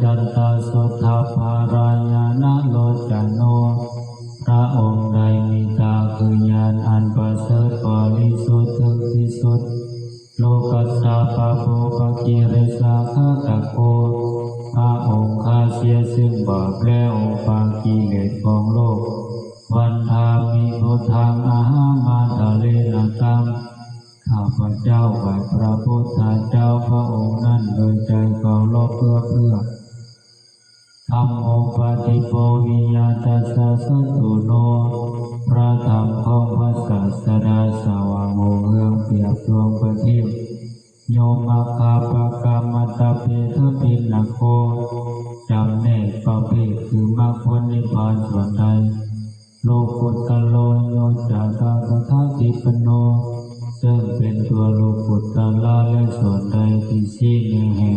ຈັນຕາໂສດທາພາລະຍານະໂລຈະໂນ ພະອົງໄດ້ມີຕາຄືຍານອັນປະເສີດບໍລິສຸດເຖິງທີ່ສຸດ ໂລກັດສາປະໂພປະກິເລສາຄາຕະໂກ ພະອົງຂ້າເສຍຊຶ່ງບາບ ແລະ ອຸປະກິເລດຂອງໂລກ ວັນທາມິ ພຸດທັງ ອະຫະມາທະເລນະຕັງ ຂ້າພະເຈົ້າໄຫວ້ພະພຸດທະເຈົ້າພະອົງນັ້ນໂດຍໃຈເຄົາລົບເອື້ອເຟື້ອ ທຳໂມປະຕິໂປວິຍະຕັດສະສັດຕູໂນ ພະທຳຂອງພະສາສະດາສາວະໂຫງເຮືອງປຽບດວງປະທີບ ໂຍ ມັກຂະປະກຳມັດຕະເປທະພິນນະໂຄ ຈຳແນກປະເພດຄືມັກຜົນນິບພານສ່ວນໃດ ໂລກຸດຕະໂລ ໂຍ ຈະຕະຕະຖາທິປັນໂນ ເຊິ່ງເປັນຕົວໂລກຸດຕະລະ ແລະ ສ່ວນໃດທີ່ຊີ້ແນະໃຫ້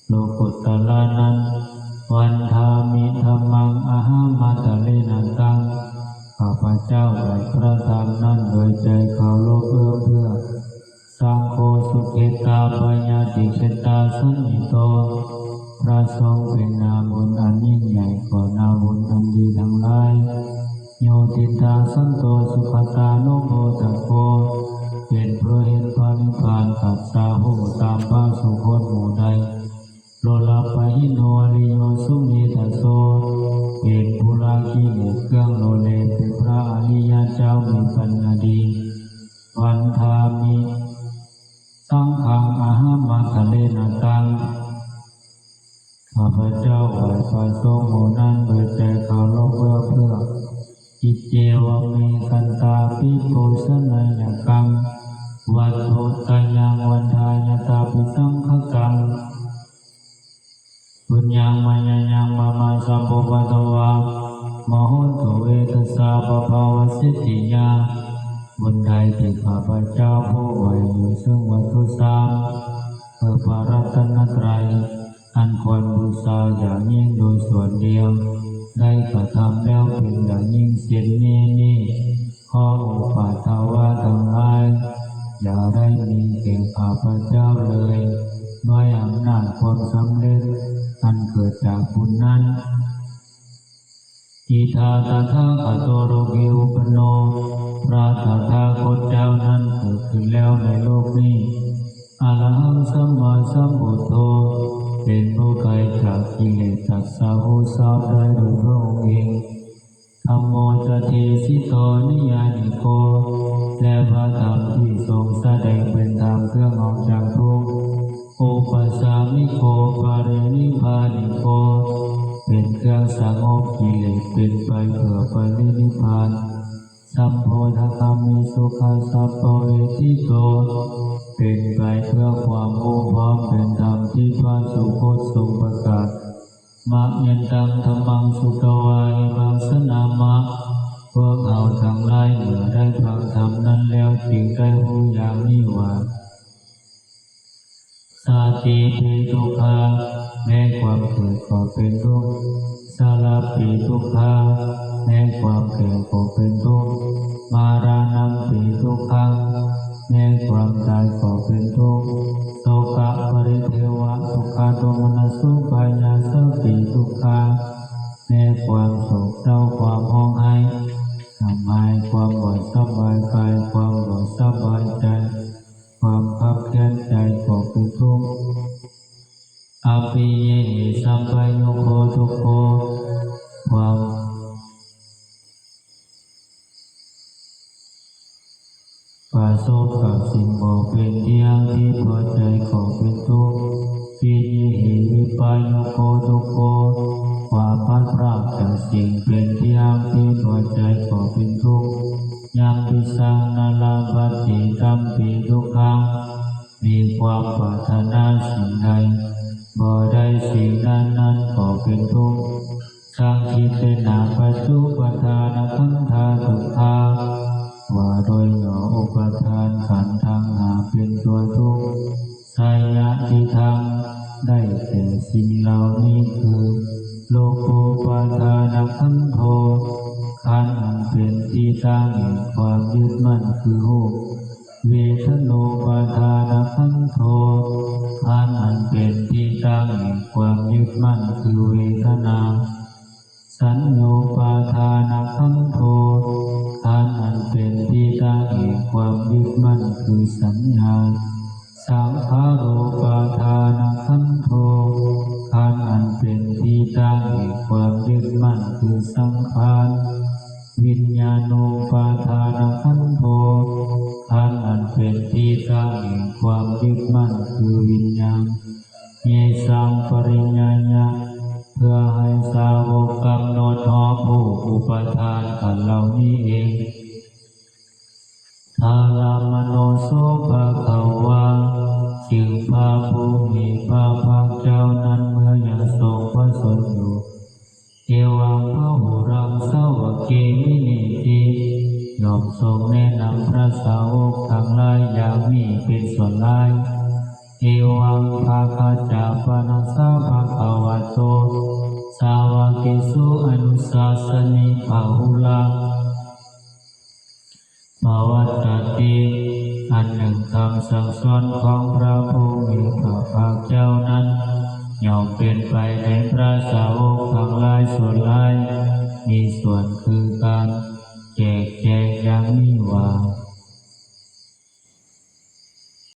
ໂລກຸດຕະລະນັ້ນ ວັນທາມິທຳມັງ ອະຫະມາທະເລນະຕັງ ຂ້າພະເຈົ້າໄຫວ້ພະທຳນັ້ນໂດຍໃຈເຄົາລົບເອື້ອເຟື້ອ ສັງໂຄ ສຸເຂຕາ ພະຍາທິເຂດຕາ ສັນນິໂຕ ພະສົງເປັນນາບຸນອັນຍິ່ງໃຫຍ່ ກໍນາບຸນອັນດີທັງຫຼາຍ ໂຍ ທິດຖາສັນໂຕ ສຸຄະຕານຸໂພທະໂກ ເປັນຜູ້ເຫັນພະນິບພານ ຕັດສະຮູ້ຕາມພະສຸຄົນໝູ່ໃດ ໂລລະປະຫິໂນ ອະລິໂຍ ສຸເມທະໂສ ເປັນຜູ້ລະກິເລດເຄື່ອງໂລເລ ເປັນພະອະລິຍະເຈົ້າມີປັນຍາດີ ວັນທາມິ ສັງຄັງ ອະຫະມາທະເລນະຕັງ ຂ້າພະເຈົ້າໄຫວ້ພະສົງໝູ່ນັ້ນໂດຍໃຈເຄົາລົບເອື້ອເຟື້ອ ອິດເຈວະເມ ຄັນຕາປິ ປູຊະນາຍະກັງ ວັດຖຸຕະຍັງ ວັນທາຍະຕາປິ ສັງຄະກັງ ປຸນຍັງ ມະຍະຍັງ ມະມະ ສະໂພ ພັດທະວາ ມະໂຫຕຸ ເອຕັດສາ ພະພາວະສິດທິຍາ ບຸນໃດທີ່ຂ້າພະເຈົ້າຜູ້ໄຫວ້ຢູ່ເຊິ່ງວັດຖຸສາມ ເພື່ອພະລັດຕະນະໄຕ ອັນຄວນບູຊາຢ່າງຍິ່ງໂດຍສ່ວນດຽວ ໄດ້ກະທຳແລ້ວເປັນຢ່າງຍິ່ງເຊັ່ນນີ້ນີ້ ຂໍອຸປາດຖະວາທັງຫຼາຍ ຢ່າໄດ້ມີແກ່ຂ້າພະເຈົ້າເລີຍ ດ້ວຍອຳນາດຄວາມສຳເລັດອັນເກີດຈາກບຸນນັ້ນ ອິດຖາຕະຖາຄະໂຕ ໂລເກອຸປະໂນ ພະຕະຖາຄົດເຈົ້ານັ້ນເກີດຂຶ້ນແລ້ວໃນໂລກນີ້ ອະລະຫັງ ສຳມາສຳພຸດໂທ ເປັນຜູ້ໄກຈາກກິເລດ ຕັດສະຮູ້ຊອບໄດ້ໂດຍພະອົງເອງ ທຳໂມ ຈະເທສິໂຕ ນິຍານິໂກ ແລະ ພະທຳທີ່ຊົງສະແດງເປັນທຳເຄື່ອງອອກຈາກທຸກ ອຸປະສາມິໂກ ປະລິນິບພານິໂກ ເປັນເຄື່ອງສະຫງົບກິເລດ ເປັນໄປເພື່ອປະລິນິບພານ ສຳໂພທະຄາມິ ສຸຂະສັບປະເວທິໂຕ ເປັນໄປເພື່ອຄວາມຮູ້ພ້ອມເປັນທຳທີ່ພະສຸຄົດຊົງປະກາດ ມະຍັນຕັງ ທຳມັງ ສຸຕວາ ອິມັງ ສະນາມະ ພວກເຮົາທັງຫຼາຍເມື່ອໄດ້ຟັງທຳນັ້ນແລ້ວ ຈຶ່ງໄດ້ຮູ້ຢ່າງນີ້ວ່າ ຊາຕິປີທຸກຂາ ແມ້ຄວາມເກີດກໍເປັນທຸກ ຊະລາປີທຸກຂາ ແມ້ຄວາມແກ່ກໍເປັນທຸກ ມະລະນະປີທຸກຂັງ ແມ້ຄວາມຕາຍກໍເປັນທຸກ ໂສກະປະລິເທວະ ທຸກຂະໂທມະນັດໂສ ພະຍາດສາປີທຸກຂາ ແມ້ຄວາມໂສກເສົ້າ ຄວາມຮ້ອງໄຫ້ ຄວາມຫາຍ ຄວາມບໍ່ສະບາຍກາຍ ຄວາມບໍ່ສະບາຍໃຈ ຄວາມຄັບແຄ້ນໃຈກໍເປັນທຸກ ອະປີເຍຫິ ສັມປະໂຍໂຄ ທຸກໂຂ ຄວາມປະສົບກັບສິ່ງບໍ່ເປັນທ່ຽງທີ່ພໍໃຈກໍເປັນທຸກ ວິຍະຫິ ວິປະໂຍໂຄ ທຸກໂຂ ຄວາມພັດພຣາກຈາກສິ່ງເປັນທ່ຽງທີ່ພໍໃຈກໍເປັນທຸກ ຍຳປິສັງ ນະລະພັດຕິ ຕັມປີທຸກຂັງ ມີຄວາມປາດຖະໜາສິ່ງໃດ ບໍ່ໄດ້ສິ່ງນັ້ນ ນັ້ນກໍເປັນທຸກ ສັງຄິເຕນະ ປັດຈຸປາທານະຂັນທາ ທຸກຂາ ວ່າໂດຍຫຍໍ້ ອຸປາທານຂັນທັງຫ້າເປັນຕົວທຸກ ໄສຍະທິທັງ ໄດ້ແກ່ສິ່ງເຫຼົ່ານີ້ຄື ໂລກຸປາທານະຂັນໂທ ຂັນອັນເປັນທີ່ຕັ້ງແຫ່ງຄວາມຍຶດໝັ້ນຄືຮູບ ເວທະນູປາທານະຂັນໂທ ຂັນອັນເປັນທີ່ຕັ້ງແຫ່ງ ໝັ້ນຄືເວທະນາ, ສັນໂຍປາທານະຂັນໂທ ຂັນອັນເປັນທີ່ຕັ້ງແຫ່ງຄວາມຍຶດໝັ້ນຄືສັນຍາ, ສັງຂາໂຣປາທານະຂັນໂທ ຂັນອັນເປັນທີ່ຕັ້ງແຫ່ງຄວາມຍຶດໝັ້ນຄືສັງຂານ, ວິນຍານູປາທານະຂັນໂທ ຂັນອັນເປັນທີ່ຕັ້ງແຫ່ງຄວາມຍຶດໝັ້ນຄືວິນຍານ. ເຍສັງປະລິນຍາຍະ ເພື່ອໃຫ້ສາວົກກຳນົດຮອບຮູ້ອຸປາທານຂັນເຫຼົ່ານີ້ເອງ. ທາລະມະໂນໂສພະຄະວາ, ຈຶ່ງພະຜູ້ມີພະພາກເຈົ້ານັ້ນເມື່ອຍັງຊົງພະຊົນຢູ່. ເອວັງພະຫູລັງສາວະເກວິເນຕິ, ຍ່ອມຊົງແນະນຳພະສາວົກທັງຫຼາຍຢ່າງນີ້ເປັນສ່ວນຫຼາຍ. ເອວັງພະຄະຈາປະນັດສາພະຄະວະໂຕ ສາວະເກສຸອະນຸສາສະນິພະຫູລັງ ປະວັດຕະຕິ. ອັນໜຶ່ງຄຳສັ່ງສອນຂອງພະຜູ້ມີພະພາກເຈົ້ານັ້ນ ຍ່ອມເປັນໄປໃນພະສາວົກທັງຫຼາຍສ່ວນຫຼາຍ ມີສ່ວນຄື